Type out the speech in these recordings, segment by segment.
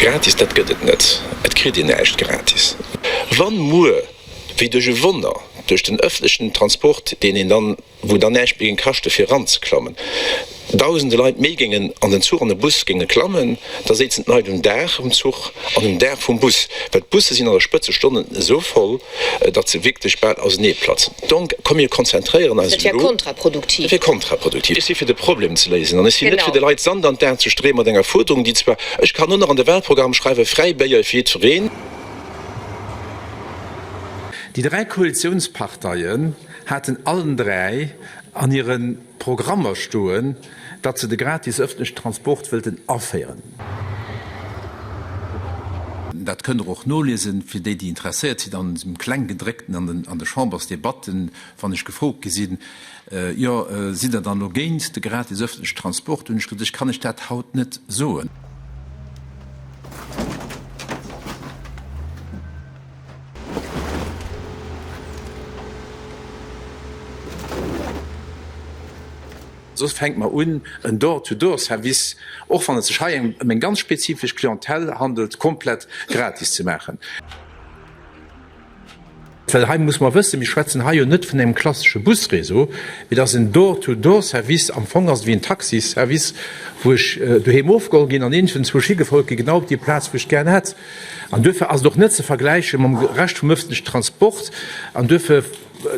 Gratis, dat gëtt et net. Et kritt een näischt gratis. Wann muer, wéi duerch e Wonner, duerch den ëffentlechen Transport, deen een dann, wou dann näischt méi géing kaschte fir eranzeklammen, dausende Leit méi géingen an den Zuch an de Bus géinge klammen, da séizen d'Leit um Daach vum Zuch an um Daach vum Bus, well d'Busse sinn an der Spëtzestonnen esou voll, datt se wierklech bal auseneeplatzen. Donc, komm mir konzentréieren eis Dat wär elo. kontraproduktiv. Dat wär kontraproduktiv. Ech si fir de Problem ze léisen an ech sinn net fir de Leit Sand an d'Aen ze streeën mat enger Fuerderung, déi zwar, ech kann och nach an de Wahlprogramm schreiwen, fräi Béier fir jiddwereen. Déi 3 Koalitiounsparteien haten allen 3 an hire Programmer stoen, datt se de gratis ëffentlechen Transport wëllten aféieren. Dat kënnt Der och noliesen, fir déi, déi interesséiert sinn, an dem Klenggedréckten an de Chambersdebatten, wann ech gefrot gi sinn, Jo, sidd Der dann elo géint de gratis ëffentlechen Transport? hunn ech gesot, Ech kann lech dat haut net soen. Soss fänke mer un, en Door-to-Door-Service, och wann et sech hei ëm eng ganz spezifesch Clientèle handelt, komplett gratis ze maachen. Well hei muss mer wëssen, mir schwätzen hei jo net vun engem klassesche Busréseau, mee et ass en Door-to-Door-Service. Am Fong ass et wéi en Taxisservice, wou ech doheem ofgeholl ginn an iergendwou higefouert ginn, genau op déi Plaz, wou ech gären hätt. An duerfir ass et och net ze vergläiche mam Rescht vum öffentlichen Transport. An duerfir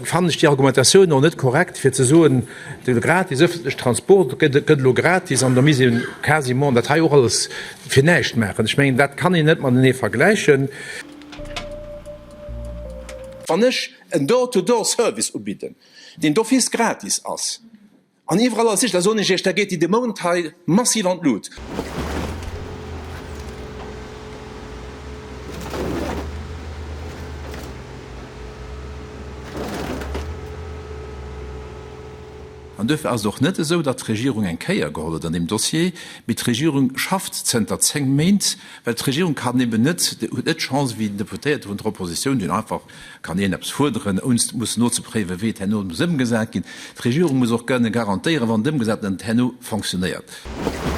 fannen ech déi Argumentatioun och net korrekt, fir ze soen, de gratis öffentliche Transport gëtt elo gratis an da misst ee quasiment dat hei och alles fir näischt maachen. Ech mengen, dat kann een net matenee vergläichen. Wann ech en Door-to-Door-Service ubidden, deen d'office gratis ass, An iwwerall ass ech, da soen ech Iech, da geet déi Demande hei massiv an d'Lut. An duerfir ass et och net esou, datt d'Regierung eng Kéier geholl huet an deem Dossier, mee d'Regierung schafft zënter 10 Méint, well d'Regierung kann eben net, huet net d'Chance wéi den Deputéierte vun der Oppositioun, deen einfach Kann een eppes fuerderen, ouni mussen nozepréiwen, wéi et herno muss ëmgesat ginn? D'Regierung muss och kënne garantéieren, wann et ëmgesat gëtt, datt et herno fonctionnéiert.